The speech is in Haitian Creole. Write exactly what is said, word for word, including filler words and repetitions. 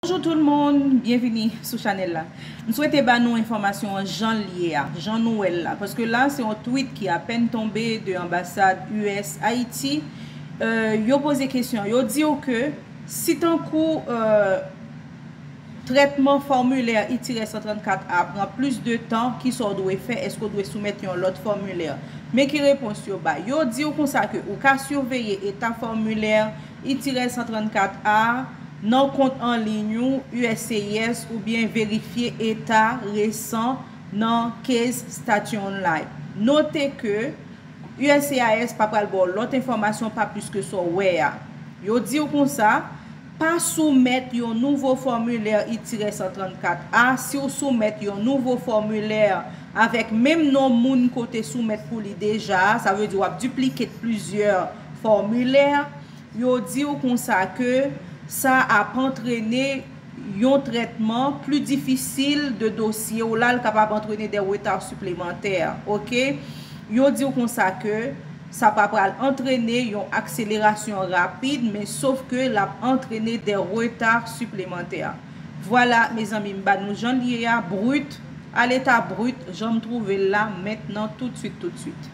Bonjou tout moun, byenvini sou chanèl la. M swete ba nou enfòmasyon an jan l ye a, jan nou wè l la, paske la se yon tweet ki apèn tonbe de anbasad U S Ayiti. Euh, yo poze kesyon, yo di w ke si tankou euh, trètman fòmilè ITIRES san trannkat A pran plis de tan, kisa w dwe fè? Èske w dwe soumèt yon lòt fòmilè? Men ki repons yo bay. Yo di w konsa ke ou ka siveye eta fòmilè ITIRES san trannkat A nan kont anliy ou U S C I S oubyen verifye eta resan nan Case Status Online. Note ke U S C I S pa pral ba w lòt enfòmasyon pa plis ke sa w wè a. Yo di w konsa, pa soumèt yon nouvo fòmilè ITIRES san trannkat A. Si w soumèt yon nouvo fòmilè avèk menm non moun ke w te soumèt pou li deja a, sa vle di w ap duplicate plizyè fòmilè, yo di w konsa ke sa ap antrene yon trètman pli difisil de dosye w la, l kapab antrene de reta siplemantè, oke? Yo di w konsa ke sa pa pral antrene yon akselerasyon rapid, men sof ke l ap antrene de reta siplemantè. Vwala, mezanmi, m ba nou jan l ye a, brit, a leta brit, jan m twouve l la, mentnan, toutswit, toutswit.